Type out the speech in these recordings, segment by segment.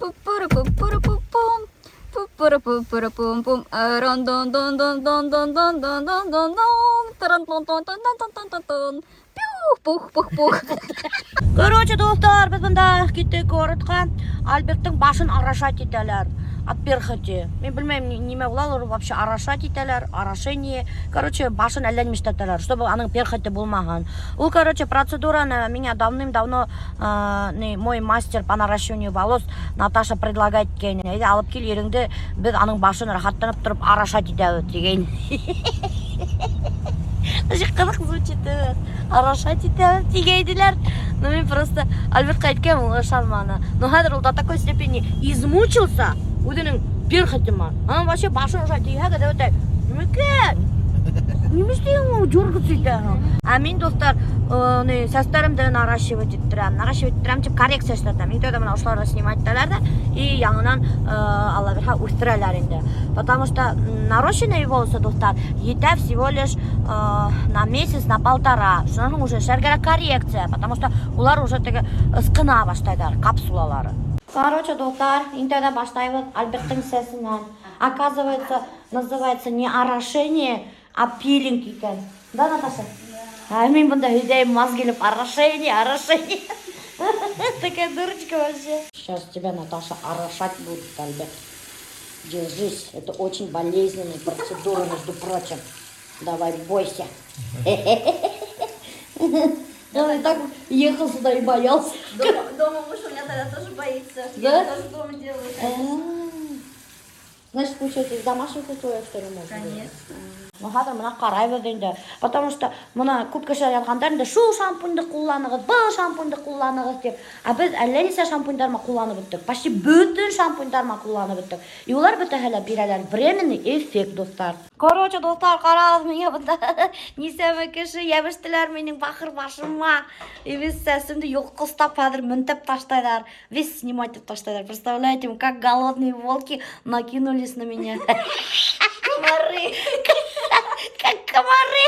Пу-пуру-пу-пуру-пу-пум. Пу-пуру-пу-пуру-пум-пум. Рон-дон-дон-дон-дон-дон-дон-дон-дон. Таран-тон-тон-тон-тон-тон-тон-тон. Пюх, пух, пух, пух. Короче, дуҫтар, беҙ бында киттек городҡа. Альберттың башын орошать итәләр. От перхоти. Мин белмәйем, нимә булалыр вообще орошать итәләр, орошение. Короче, башын әллә нимә эшләтәләр, чтобы аның перхоти булмаһын. Ул, короче, процедураны миңа давным-давно не, мой мастер по наращиванию волос Наташа предлагает иткәйне. Әйҙә, алып кил иреңде, беҙ аның башын рәхәтләнеп тороп орошать итәбеҙ тигән. Вообще ҡыҙыҡ звучит, evet. Орошать итәбеҙ тигәйнеләр. Ну, мин просто Альбертҡа әйткән, ул ышанманы. Но хәҙер ул до такой степени измучился үҙенең перхоти менән. Аның вообще башын ошолай тейһәгеҙ, әбәтәй, нимәкәй? Нимә эшләйһең ул, дергаться итә. Ә мин, дуҫтар, ни, сәстәремде наращивать иттерәм. Наращивать иттерәм тип коррекция эшләтәм. Иң тәүҙә бына ошоларҙы снимать итәләр ҙә, и яңынан, Алла бирһә, үҫтерәләр инде. Потому что нарощенные волосы, дуҫтар, етә всего лишь на месяц, на полтора. Шунан һуң уже эшләргә кәрәк коррекция, потому что улар уже теге ысҡына башлайҙар, капсулалары. Короче, дуҫтар, иң тәүҙә башлайбыҙ Альберттың сәсенән. Оказывается, называется не орошение, а пилинг икән. Да, Наташа? А мин бында һөйләйем, маҙ килеп, орошение, орошение. Такая дурочка вообще. Сейчас тебя, Наташа, орошать будут, Альберт. Держись, это очень болезненная процедура, между прочим. Давай, бойся. Он и так ехал сюда и боялся. Дома муж у меня тогда тоже боится. Да? Я тоже дома делаю. А. Значит, получается, в домашних условиях, что ли, можно делать? Конечно. Ну, хәҙер бына ҡарайбыҙ инде. Потому что бына күп кешеләр яҙғандар инде, шул шампунды ҡулланығыҙ, был шампунды ҡулланығыҙ тип. Ә беҙ әллә нисә шампундар менән ҡулланып бөттөк. Почти бөтөн шампундар менән ҡулланып бөттөк. И улар бөтәһе лә бирәләр временный эффект, дуҫтар. Короче, дуҫтар, ҡарағыҙ миңә бында нисәмә кеше йәбештеләр минең бахыр башыма. И весь сәсемде йолҡослап хәҙер мөнтәп ташлайҙар. Весь снимать итеп ташлайҙар. Представляете, как голодные волки накинулись на меня. Комары. Как комары.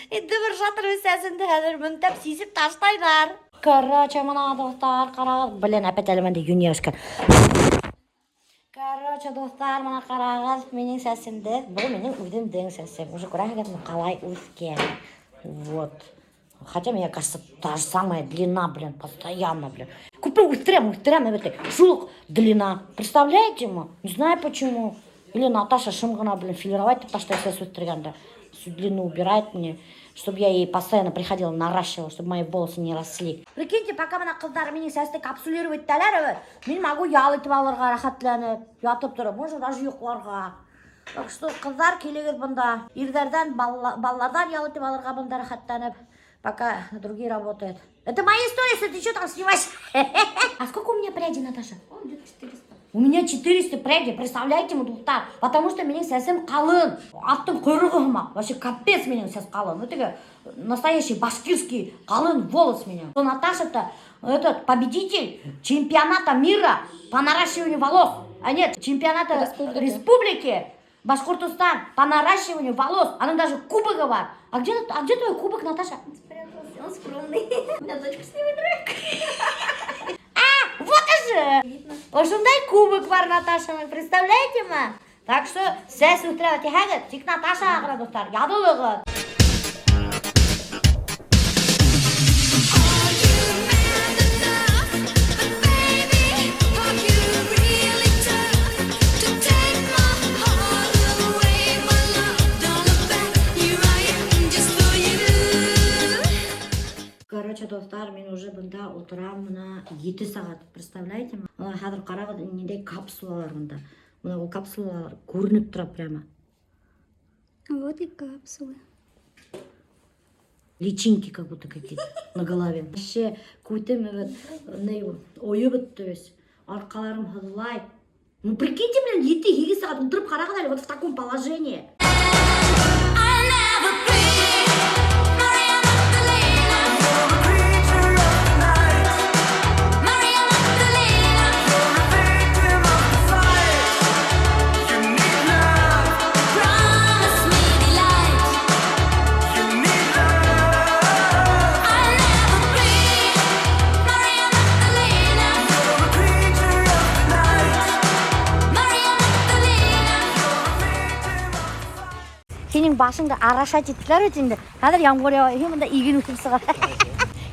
Инде бер шатыр сәсемде хәҙер мөнтәп сисеп ташлайҙар. Короче, бына дуҫтар, ҡарағыҙ. Блин, опять әле миндә йөн йәбешкән. Короче, дуҫтар, бына ҡарағыҙ минең сәсемде. Был минең үҙемдең сәсем. Уже күрәһегеҙме, ҡалай үҫкән. Вот. Хотя, мне кажется, та же самая длина, блин, постоянно, блин. Күпме үҫтерәм, үҫтерәм, әбәтәй. Шул уҡ длина. Представляете ме? Не знаю почему. Или Наташа шым ғына, блин, филировать итеп ташлай сәс үҫтергәндә. Всю длину убирает мне, чтобы я ей постоянно приходила, наращивала, чтобы мои волосы не росли. Прикиньте, пока бына ҡыҙҙар минең сәсте капсулировать итәләр, мин могу ял итеп алырға рәхәтләнеп, ятып тороп, можно даже йоҡларға. Так что, ҡыҙҙар, килегеҙ бында. Ирҙәрҙән, балаларҙан ял итеп алырға бында рәхәтләнеп, пока другие работают. Это мои сторисы, ты что там снимаешь? А сколько у меня прядей, Наташа? Он где-то 400. У меня 400 прядей, представляете, дуҫтар? Потому что минең сәсем ҡалын. Аттың ҡойроғо һымаҡ. Вообще капец минең сәс ҡалын. Ну, теге настоящий башкирский ҡалын волос минең. Наташа-то этот победитель чемпионата мира по наращиванию волос. А нет, чемпионата Республики. Республики Башкортостан по наращиванию волос. Она даже кубок бар. А где твой кубок, Наташа? Он спрятался, он скромный. У меня дочка с ним играет. Вот же! Видно. Ошондай кубок бар Наташаның, представляете ме? Так что сәс үҫтерә тиһәгеҙ, тик Наташа ғына, дуҫтар, яҙылығыҙ. Are you man enough? But baby, are you really tough to take my heart away, my love? Don't look back, here I am just for you. Короче, дуҫтар, мин уже бында ултырам бына 7 сәғәт, представляете ме? Бына хәҙер ҡарағыҙ, ниндәй капсулалар бында. Бына ул капсулалар күренеп тора прямо. Вот и капсулы. Личинки как будто какие-то на голове. Вообще, күтем вот, не, ойоп бөттө весь. Арҡаларым һыҙлай. Ну, прикиньте, блин, 7-8 сәғәт ултырып ҡарағыҙ әле, вот в таком положении. I'll never be Maria Magdalena. Creature of the night, Maria Magdalena. you're a victim of the fight. You need love, Promise me delight. you need love. I'll never be Maria Magdalena. You're a creature Һинең башыңды орошать иттеләр бит инде. Хәҙер ямғыр яуа, һин бында иген үҫеп сыға.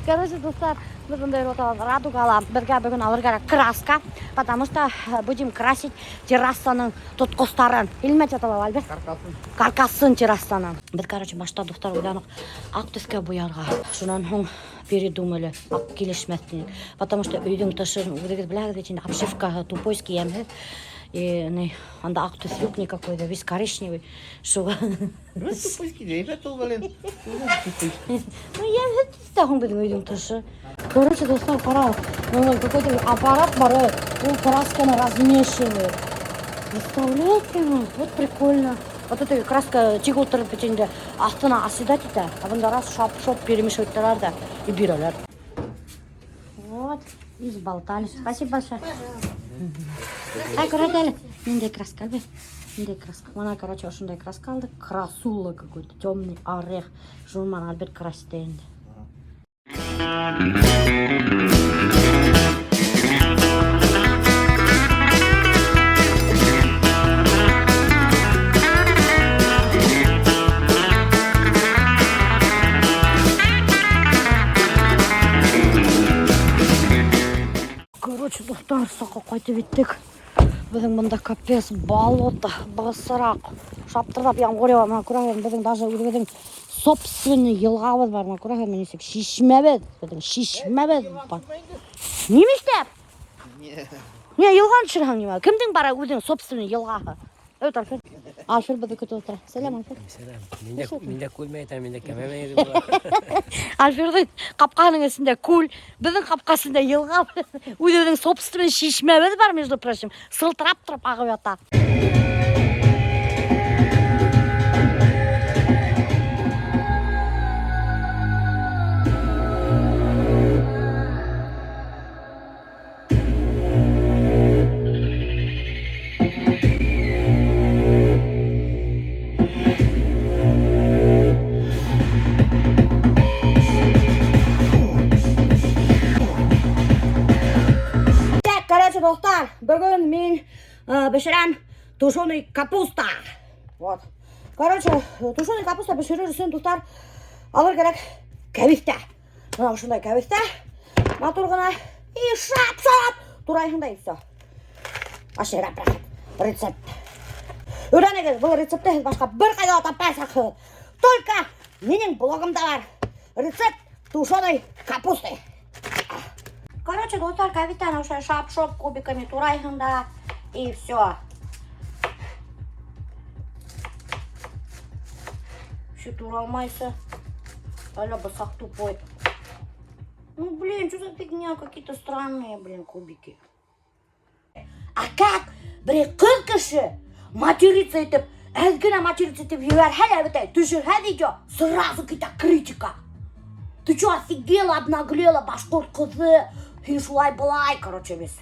Короче, дуҫтар, беҙ бында йөрөп ултырабыҙ. Радугала беҙгә бөгөн алыр кәрәк краска, потому что будем красить террасаның тотҡостарын. Нимә тип атала, Альберт? Каркасын. Каркасын террасаның. Беҙ, короче, башта дуҫтар уйланыҡ аҡ төҫкә буярға. Шунан һуң передумали, аҡ килешмәҫ тинек. Потому что өйҙөң тышын үҙегеҙ беләһегеҙ бит инде, обшивкаһы тупойский йәмһеҙ. И ни, анда аҡ төҫ юҡ никакой, да, весь коричневый. Шуға. Ну, тупойский, әйбәт ул, блин. Ну, йәмһеҙ төҫтә һуң беҙҙең өйҙөң тышы. Короче, дуҫтар, ҡара, бына какой-то аппарат бар, ул красканы размешивает. Представляете, ну, вот прикольно. Вот эта краска тик ултырып бит инде аҫтына оседать итә, а бында раз шап-шоп перемешивать итәләр ҙә и бирәләр. Вот, и сболтались. Спасибо большое. Ай, күрәт әле. Ниндәй краска, Альберт? Ниндәй краска? Бына, короче, ошондай краска алдыҡ. Красула какой-то, темный орех. Шуны менән Альберт красит инде. Короче, дуҫтар, саҡ ҡайтып еттек. Беҙҙең бында капец болото, бысраҡ. Шаптырҙап ямғыр яуа. Бына күрәһегеҙ, беҙҙең даже үҙебеҙҙең собственный йылғабыҙ бар. Бына күрәһегеҙ, нисек шишмәбеҙ, беҙҙең шишмәбеҙ бар. Нимә эшләп? Не, йылғаны төшөрһәң нимә? Кемдең бар үҙенең собственный йылғаһы? Әйт, Альфер. Альфер беҙҙе көтөп ултыра. Сәләм, Альфер. Сәләм. Мин дә күл әйтәм, мин дә кәмә була. Альферҙың ҡапҡаһының эсендә күл, беҙҙең ҡапҡа эсендә йылға, үҙебеҙҙең собственный шишмәбеҙ бар, между прочим, сылтырап тороп ағып ята. Так, короче, дуҫтар, бөгөн мин бешерәм тушеный капуста. Вот. Короче, тушеный капуста бешерер өсөн, дуҫтар, алыр кәрәк кәбеҫтә. Бына ошондай кәбеҫтә, матур ғына, и шап-шап турайһың да и все. Вообще рәп-рәхәт рецепт. Өйрәнегеҙ, был рецептты һеҙ башҡа бер ҡайҙа ла тапмаясаҡһығыҙ. Только минең блогымда бар рецепт тушеной капусты. Короче, дуҫтар, кәбеҫтәне ошо шап-шоп кубиками турайһың да и все. Все туралмайся. Аля бысаҡ тупой. Ну, блин, что за фигня? Какие-то странные, блин, кубики. А как? Берәй ҡыҙ кеше материться итеп, әҙ генә материться итеп ебәрһә лә бөтә, төшөрһә видео, сразу китә критика. Ты чё, офигела, обнаглела, башҡорт ҡыҙы? Һин шулай былай, короче, весь.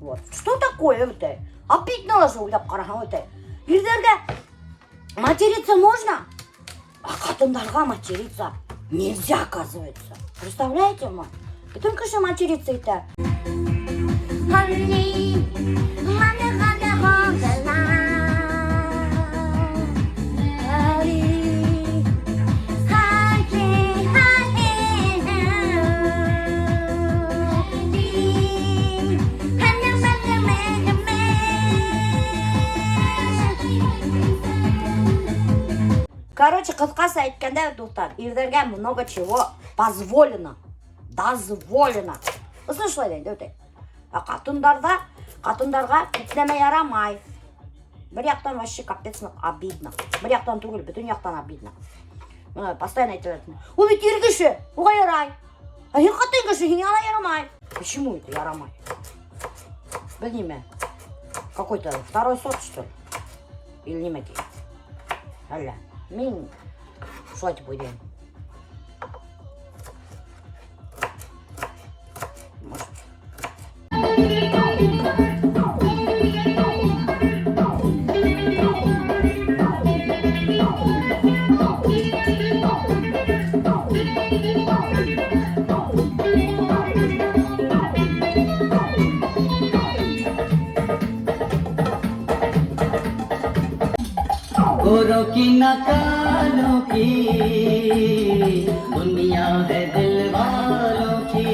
Вот. Что такое это? Обидно же уйлап ҡараһаң үтә. Ирҙәргә материться можно, а ҡатындарға материться нельзя, оказывается. Представляете, ма? Бөтөн кеше материться итә. Honey, money, honey, honey, Короче, ҡыҫҡаса әйткәндә, дуҫтар, ирҙәргә много чего позволено. Дозволено. Ысын шулай инде, үтә. Ә ҡатындарға күп нәмә ярамай. Бер яҡтан вообще капец обидно. Бер яҡтан түгел, бөтөн яҡтан обидно. Бына постоянно әйтәләр. Ул бит ир кеше, уға ярай. Ә һин ҡатын кеше, һиңә алай ярамай. Почему это ярамай? Беҙ нимә? Какой-то второй сорт, что ли? Или нимә ти? Әллә. Мин шулай тип уйлайым. Может. गोरों की ना कालों की, दुनिया है दिल वालों की।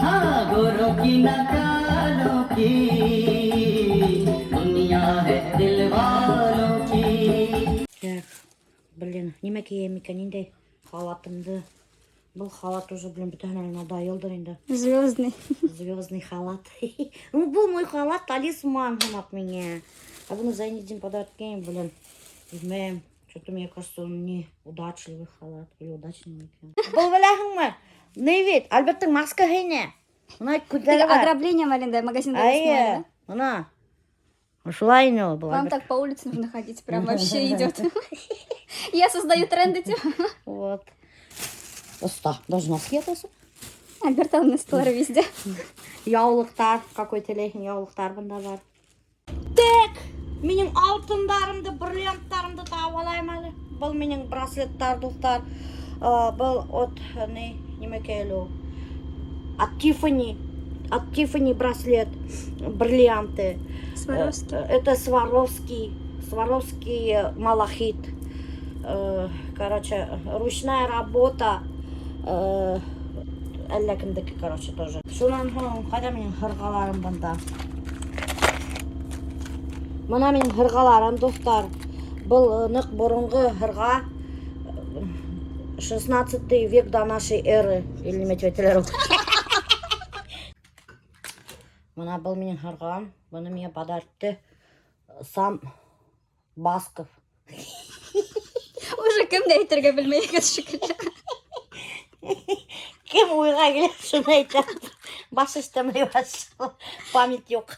हाँ, गोरों की ना कालों की, दुनिया है दिल वालों की। Так, блин, нимә кейәм икән инде халатымды? Был халат уже, блин, бөтәһенә надоелдыр инде. Звездный. Звездный халат. Ну, был мой халат, талисман һымаҡ миңә. А быны Зайнедин подарок, блин. Белмәйем. Что-то мне кажется, он не удачливый халат. Или удачный микән. Был беләһеңме? Ни бит, Альберттың маскаһы ине. Бына күҙҙәре бар. Ограбление маленькое, магазин Әйе, бына. Ошолай ине ул был. Вам Альберт. так по улице нужно ходить, прям вообще идет. Я создаю тренды, типа. Вот. Оҫта, даже носки ятасы. Альберт Алместор везде. Яулыҡтар, какой теләйһең, яулыҡтар бында бар. Так, минең алтындарымды, бриллианттарымды табып алайым әле. Был минең браслеттар, дуҫтар. Был от ни, нимәкәй әле ул? От Тиффани. От Тиффани браслет, бриллианты. Сваровский. Это Сваровский, Сваровский малахит. Короче, ручная работа. Әллә кемдеке, короче, тоже. Шунан һуң, ҡайҙа минең һырғаларым бында? Бына минең һырғаларым, дуҫтар. Был ныҡ боронғо һырға. 16 век до нашей эры. Или нимә тип әйтәләр ул. Бына был минең һырғам. Быны миңә подаритте сам Басков. Уже кем дә әйтергә белмәй шикелле. Кем уйға килә, шуны әйтәм. Баш эшләмәй башланы. Память юҡ.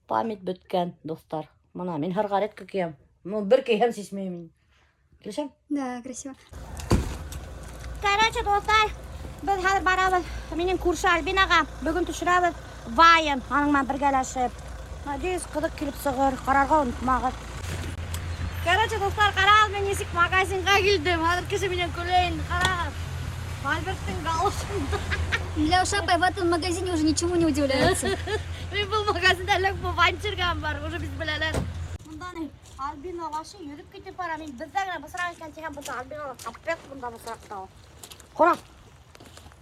Память бөткән, дуҫтар. Бына мин һырға редко кейәм. Ну, бер кейһәм сисмәйем. Килешәм? Да, красиво. Короче, дуҫтар, беҙ хәҙер барабыҙ. Минең күрше Альбинаға бөгөн төшөрәбеҙ вайн, аның менән бергәләшеп. Надеюсь, ҡыҙыҡ килеп сығыр, ҡарарға онотмағыҙ. Короче, дуҫтар, ҡарағыҙ, мин нисек магазинға килдем. Хәҙер кеше минән көлә инде, ҡарағыҙ. Альберттың галошында. Миләүшә апай в этом магазине уже ничему не удивляется. Мин был магазинда элек вайн төшөргән бар, уже беҙ беләләр. Бында ни, Альбина вообще йөрөп китеп бара. Мин беҙҙә генә бысраҡ икән тигән, бында Альбина капец бында бысраҡта. Ҡара.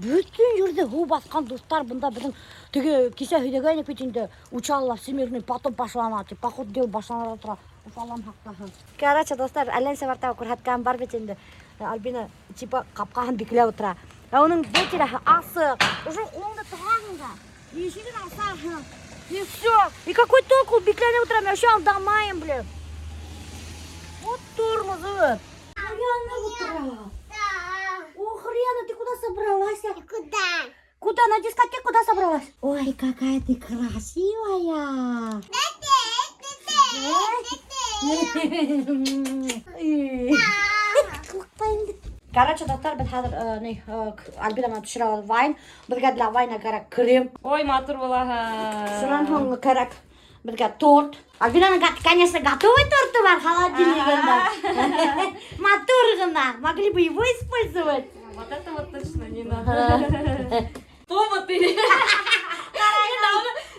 Бөтөн ерҙе һыу баҫҡан, дуҫтар, бында беҙҙең теге кисә һөйләгәйнек бит инде, Учалыла всемирный потоп башлана, тип, походу дел башлана тора. Аллам һаҡлаһын. Короче, дуҫтар, әллә нисә мәртәбә күрһәткән бар бит инде. Альбина типа ҡапҡаһын бикләп ултыра. Ә уның был тирәһе асыҡ. Уже ҡулыңды тығаһың да. Ишеген асаһың. И все. И какой толк ул бикләнеп ултыра, мин вообще алдамайым, блин. Вот тормоз, вот. Янып ултыра. О, хрена, ты куда собралась? Куда? Куда? На дискотеку куда собралась? Ой, какая ты красивая. Короче, дуҫтар, беҙ хәҙер ни, Альбина менән төшөрә вайн. Беҙгә для вайна кәрәк крем. Ой, матур булаһың. Шунан һуң кәрәк беҙгә торт. Альбинаның, конечно, готовый торты бар холодильнигында. Матур ғына. Могли бы его использовать. Вот это вот точно не надо. Повод или...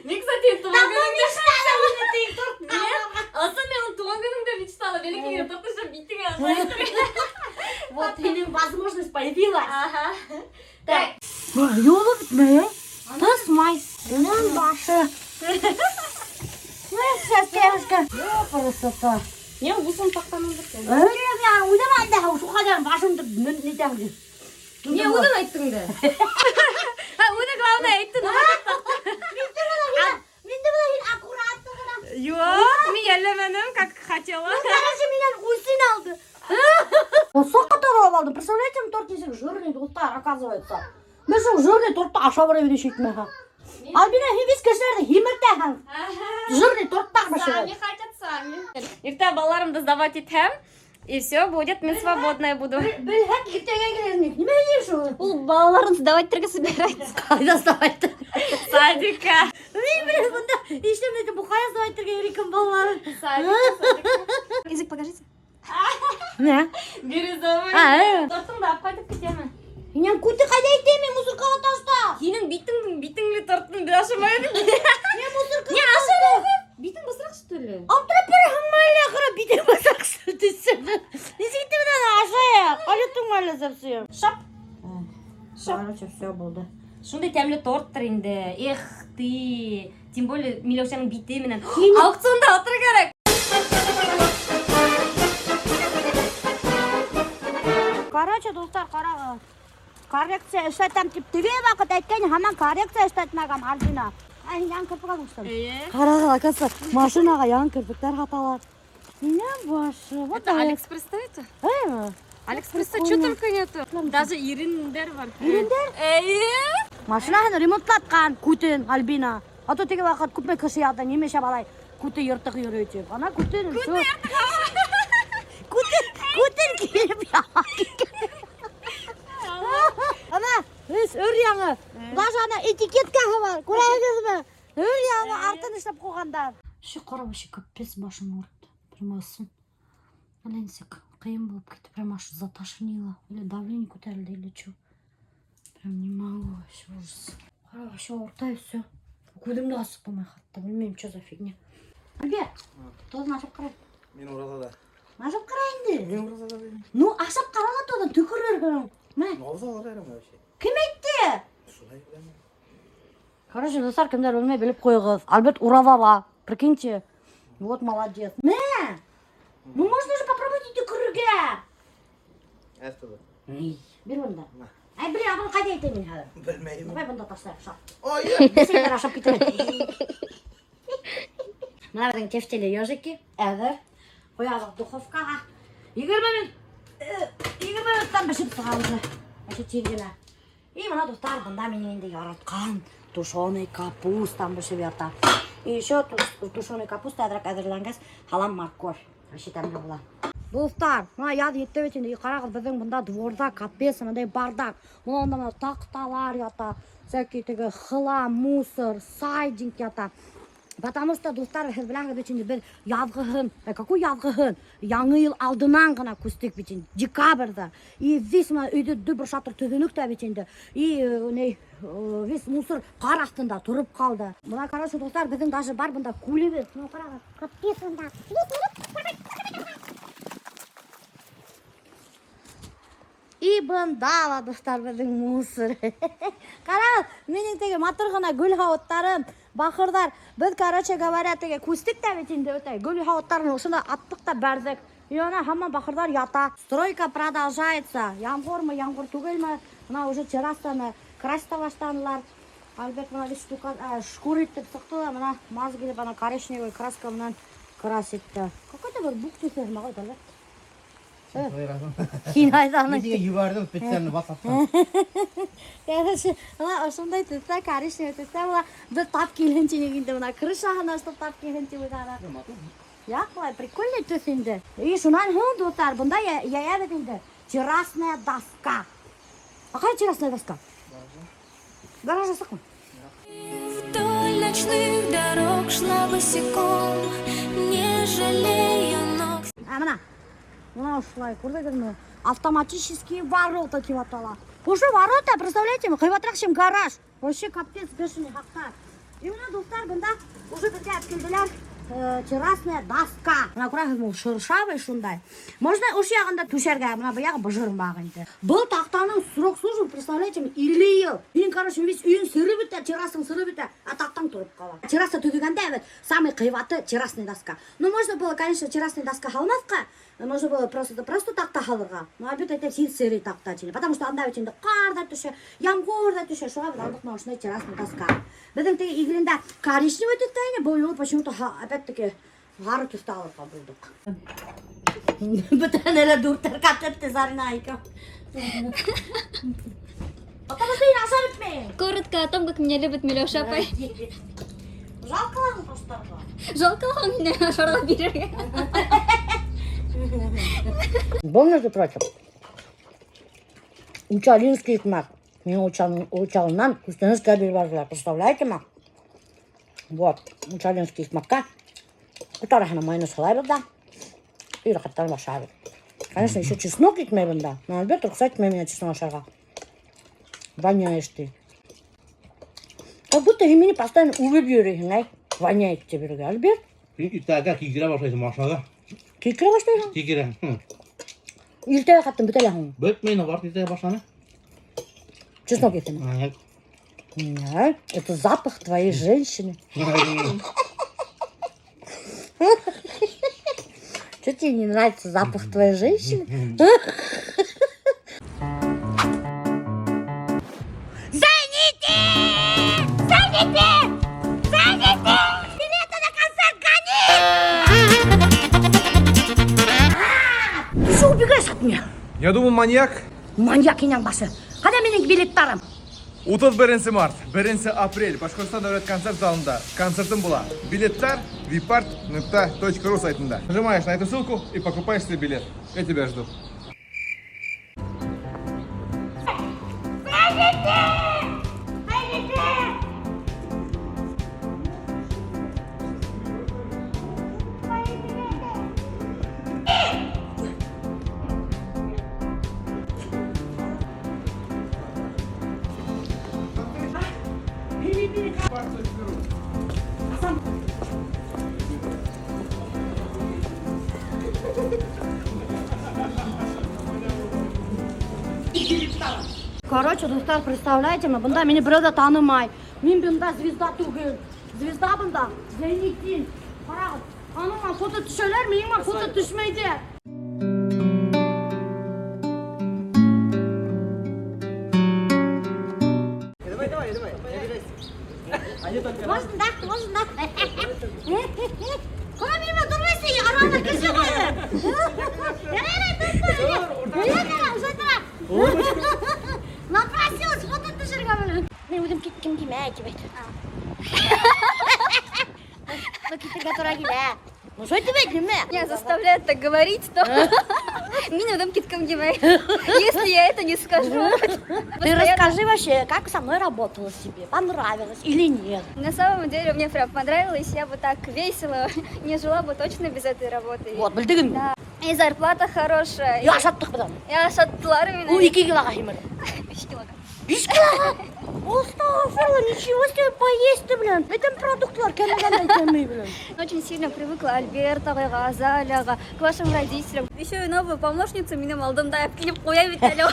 Мин, кстати, тыуған көнөңдә... Ысын мин тыуған көнөңдә мечтала. Бәләкәй торт эшләп битеңә Вот, или возможность появилась. Ага. Так. Юлы бөтмәй. Тысмай. Уның башы. Ну, сейчас, девушка. О, красота. Не, усын таҡҡаныңды. Әле мин уйламайым да, шул ҡәҙәр башымды нитәм. Не, үҙең әйттең дә. Һа, үҙең главное әйттең. Мин дә бына һин аккуратно ғына. Юҡ, мин йәлләмәнем, как хотела. Короче, минән үсен алды. Соҡҡа таҙалап алдым. Представляете, торт нисек жирный, дуҫтар, оказывается. Мин шул жирный тортты ашап бара бирә етмәһә. Альбина, һин весь кешеләрҙе һимертәһең. Жирный торттар Сами бешерә. хотят сами. Иртә балаларымды сдавать итһәм, и все будет, мин свободная буду. Белһәк иртәгә килерһең. Нимә һөйләйһең шул? Ул балаларын сдавать итергә собирается. Ҡайҙа сдавать? Садикка. Мин беләм, бында эшләмәйҙе, был ҡайҙа сдавать итергә йөрөй икән балаларын. Садикка. Язык покажите. Нә? Бирюзовый. А, э. Тортыңды алып ҡайтып китәме? Һинең күте ҡайҙа итәм, мин мусоркаға ташла. Һинең битеңдең битеңле торттың бер ашамайым. Мин мусоркаға Не ашар? Битең бысраҡ что ли? Аптырап бараһыңмы әллә, ҡара, битең бысраҡ что ли? Короче, все булды. Шундай тәмле торттыр инде. Эх ты. Тем более Миләүшәнең бите менән. Һин- Аукционда атыр кәрәк. Короче, дуҫтар, ҡарағыҙ. Коррекция эшләтәм тип теге ваҡыт әйткән, һаман коррекция эшләтмәгән Альбина. Ә, һин яңы керпек алғанһың. Эйе. Ҡарағыҙ, оказывается, машинаға яңы керпектәр һаталар. Минең башы. Вот Это Алиэкспресста это? Эйме? Алиэкспресста Прикольно. что только нету. Даже ирендәр бар. Ирендәр? Эйе. Машинаһын ремонтлатҡан күтен Альбина. А то теге ваҡыт күпме кеше яҙҙы, нимәшә балай күте йыртыҡ йөрөй тип. Ана күтен күте Күтен, күтен килеп яға Ана, эс өр яңы. Даже ана этикеткаһы бар. Күрәһегеҙме? Өр яңы артын эшләп ҡуйғандар. Вообще ҡара, вообще капец башым ауыртты. Прямо ысын. Әллә нисек ҡыйын булып китте. Прямо аж затошнило. Или давление күтәрелде, или что. Прям не могу, вообще ужас. Ҡара, вообще ауырта и все. Күҙемде асып булмай хатта. Белмәйем, что за фигня. Альберт, тоҙон ашап ҡара. Мин ураҙала. Ашап ҡара инде. Мин ураҙала тинем. Ну, ашап ҡара ла тоҙон, төкөрөрһөң. Мә, Ауыҙға алыр вообще. кем әйтте? Шулай беләм. Короче, дуҫтар, кемдәр белмәй, белеп ҡуйығыҙ. Альберт ураҙала. Прикиньте. Вот молодец. Мә! Ну, можно же попробовать төкөрөргә. Әҙ тоҙо. Бир бында. Мә. Ай, блин, а быны ҡайҙа әйтәйем мин хәҙер? Белмәйем. Давай бында ташлайыҡ, шап. Ой! Бесәйҙәр ашап китер. Бына беҙҙең тефтели ежики әҙер. Ҡуябыҙ духовкаға. 20 минут, 20 минуттан бешеп сыға уже. Вообще тиҙ генә. И бына, дуҫтар, бында минең инде яратҡан тушеный капустам бешеп ята. И еще тушеный капуста әҙерәк әҙерләнгәс, һалам морковь. Вообще тәмле була. Дуҫтар, бына яҙ етте бит инде. И ҡарағыҙ, беҙҙең бында дворҙа капец, мындай бардак. Бында бына таҡталар ята, всякий теге хлам, мусор, сайдинг ята. Потому что, дуҫтар, һеҙ беләһегеҙ бит инде, беҙ яҙғыһын, какой яҙғыһын? Яңы йыл алдынан ғына күстек бит инде, декабрҙә. И весь бына өйҙө дөбөр шатыр төҙөнөк тә бит инде. И ни, весь мусор ҡар аҫтында тороп ҡалды. Бына, короче, дуҫтар, беҙҙең даже бар бында күлебеҙ. Бына ҡарағыҙ, капец бында. И бында ла, дуҫтар, беҙҙең мусор. Ҡарағыҙ, минең теге матур ғына гөл һауыттарым, бахырҙар. Беҙ, короче говоря, теге күстек тә бит инде үтә. Гөл һауыттарын ошонда аттыҡ та бәрҙек. И ана һаман бахырҙар ята. Стройка продолжается. Ямғырмы, ямғыр түгелме? Бына уже террасаны красить башланылар. Альберт бына весь штука, шкур итеп сыҡты ла, бына маз килеп, ана коричневый краска менән красить итте. Какой-то бер бук төҫө һымаҡ, Альберт. Һин айтаның. Мин һиңә ебәрҙем специально WhatsApp'тан. Короче, бына ошондай төҫтә, коричневый төҫтә була. Бер тап килһен тинек инде, бына крышаһына чтоб тап килһен тип уйланым. Яҡ былай, прикольный төҫ инде. И шунан һуң, дуҫтар, бында йәйәбеҙ инде террасная доска. А ҡайҙа террасная доска? Гаражда сыҡмы? Вдоль ночных дорог шла босиком, не жалея ног. А бына, бына ошолай, күрҙегеҙме? Автоматические ворота тип атала. Ошо ворота, представляете, ҡыйбатыраҡ, чем гараж. Вообще капец бешеный хаҡтар. И бына, дуҫтар, бында уже беҙгә алып килделәр террасная доска. Бына күрәһегеҙме, ул шершавый шундай. Можно ошо яғында түшәргә, бына был яғы быжырмаҡ инде. Был таҡтаның срок службы, представляете, 50 йыл. Һинең, короче, весь өйөң сереп бөтә, террасаң сереп бөтә, а таҡтаң тороп ҡала. Терраса төҙөгәндә бит самый ҡыйбаты террасная доска. Ну, можно было, конечно, террасная доска һалмаҫҡа, можно было просто таҡта һалырға. Но Альберт әйтә, тиҙ серей таҡта тине. Потому что анда бит инде ҡар ҙа төшә, ямғыр ҙа төшә. Шуға беҙ алдыҡ бына ошондай террасная доска. Беҙҙең теге Иглинда коричневый төҫтә ине, был юлы почему-то опять-таки һары төҫтә алырға булдыҡ. Бөтәһенә лә дүртәр катетте Зарина икәү. Потому что һин ашап бөтмәйһең. Коротко о том, как меня любит Миләүшә апай. Жалко ла таштарға. Жалко ла мине ашарға бирергә. Был, между прочим, Учалинский икмәк. Мин Учалынан күстәнәскә биреп барҙылар. Представляете ма? Вот, Учалинский икмәккә. Ут араһына майонез һалайбыҙ ҙа. И рәхәтләнеп ашайбыҙ. Конечно, еще чеснок итмәй бында. Но Альберт рөхсәт итмәй миңә чеснок ашарға. Воняешь ты. Как будто һин мине постоянно үбеп йөрөйһөң, әй. Воняет тип йөрөргә. Альберт, Һин иртәгә кикерә башлайһың машинала. кикерә башлайһың. Кикерә. Иртәгә хатта бөтә лә һуң. Бөтмәй, бар иртәгә башланы. Чеснок еҫе? Нет. Нет, это запах твоей женщины. Что тебе не нравится запах твоей женщины? Зайните! Зайните! Зайните! Билеты на концерт гони! Ты что убегаешь от меня? Я думал, маньяк. Маньяк инәң башы. Ҡайҙа минең билеттарым? 31 март, 1 апрель Башҡортостан дәүләт концерт залында концертым була. Билеттар vipart.ru сайтында. Нажимаешь на эту ссылку и покупаешь себе билет. Я тебя жду. Короче, дуҫтар, представляете, мы бында мине берәү ҙә танымай. Мин бында звезда түгел. Звезда бында Зәйнетдин. Ҡарағыҙ, аның менән фото төшәләр, минең менән фото төшмәйҙәр. Давай, давай, давай. Не обижайся. Можно, да? Можно, да? Ҡара мине тормайһың, арала кеше ҡуйҙы. Ярай, тор, Напросилась фото төшөргә менә. Мин үҙем киткем килмәй тип әйтте. Ну, китергә тура килә. Ну, что тебе нимә? Меня заставляют так говорить, то мин үҙем киткем килмәй. Если я это не скажу. Ты расскажи вообще, как со мной работалось тебе? Понравилось или нет? На самом деле мне прям понравилось, я бы так весело не жила бы точно без этой работы. Вот, белдегеҙме? Да. И зарплата хорошая. И ашаттыҡ беҙ уны. И ашаттылар мине. Ул 2 килоға һимерҙе. 3 килограмм. 5 килоға? Астағфирулла, ничего себе поесть ты, блин. Это продуктлар кәмегәндән кәмей, блин. Очень сильно привыкла Альберт ағайға, Азалияға, к вашим родителям. Еще и новую помощницу минең алдымда килеп ҡуя бит әле.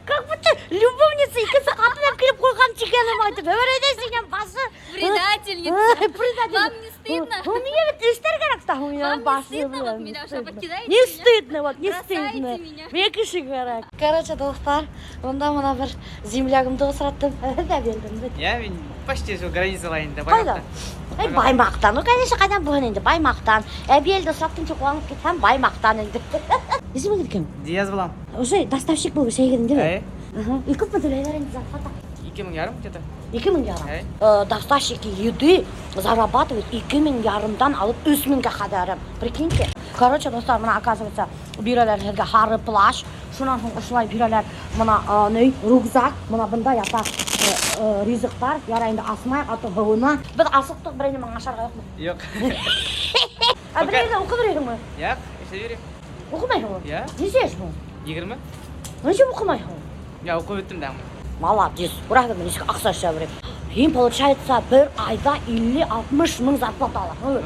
Как будто любовница икенсе ҡатын алып килеп ҡуйған тигәнем әйтеп. Әүрәйҙән башы. Предательница. Предательница. Вам не стыдно? У меня ведь эштәр кәрәк тә, у меня Вам не башы, стыдно вот блин, меня уже стыдно. покидаете Не меня? стыдно, вот, не Бросаете стыдно. меня? Миңә кеше кәрәк. Короче, дуҫтар, бында мына бер землягымды осраттым. Дә белдем бит. Я мин почти шул граница инде Ҡайҙа? Эй, Баймаҡтан. Ну, конечно, ҡайҙан булһын инде, Баймаҡтан. Әбейелде осраттым тип ҡыуанып китһәм, Баймаҡтан инде. Исемегеҙ кем? Диаз булам. Уже доставщик булып эшләйһегеҙ инде. Әй. Ага. И күпме түләйҙәр инде зарплата? 2500 где-то. 2500. Әй. Доставщики еды зарабатывают 2500-дан алып 3000-гә ҡәҙәр. Прикиньте. Короче, дуҫтар, мына оказывается, бирәләр һеҙгә һары плащ, шунан һуң ошолай бирәләр мына ни, рюкзак, мына бында ята ризыҡтар, ярай инде асмайыҡ, а то һыуына. Беҙ асыҡтыҡ, берәй нәмә ашарға юҡмы? Юҡ. Ә бер ерҙә уҡып йөрөйһөңмө? Юҡ, эшләп йөрөйөм. Уҡымайһыңмы? Я. Нисә йәш был? 20. Нисә уҡымайһың? Я уҡып бөттөм дә. Молодец. Күрәһегеҙме, нисек аҡса эшләп йөрөйөм. Һин, получается, бер айҙа 50-60 мең зарплата алаһың.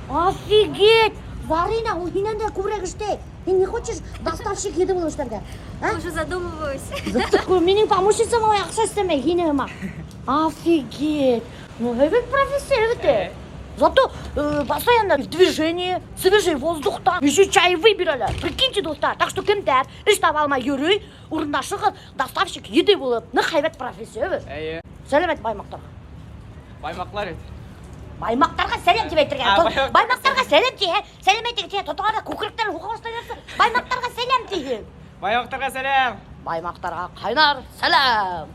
Офигеть! Зарина, ул һинән дә күберәк эшләй. Һин не хочешь доставщик еды булып эшләргә? А? Уже задумываюсь. Минең помощницам улай аҡса эшләмәй, һине һымаҡ. Офигеть! Ну, һәйбәт профессия, әлбиттә. Зато постоянно в движении, свежий воздухта, еще чаевые бирәләр. Прикиньте, дуҫтар. Так что кемдәр эш таба алмай йөрөй, урынлашығыҙ, доставщик еды булып. Ныҡ һәйбәт профессия, бит. Әйе. Сәләм әйт баймаҡтарға. Баймаҡлар бит. Баймаҡтарға сәләм тип әйтергә. А, баймаҡтарға Баймаҡтарға сәләм тиһә, сәләм әйтергә тиһә, тоталар ҙа күкрәктәрен һуға башлайҙар. Баймаҡтарға сәләм тиһең. Баймаҡтарға сәләм. Баймаҡтарға ҡайнар сәләм.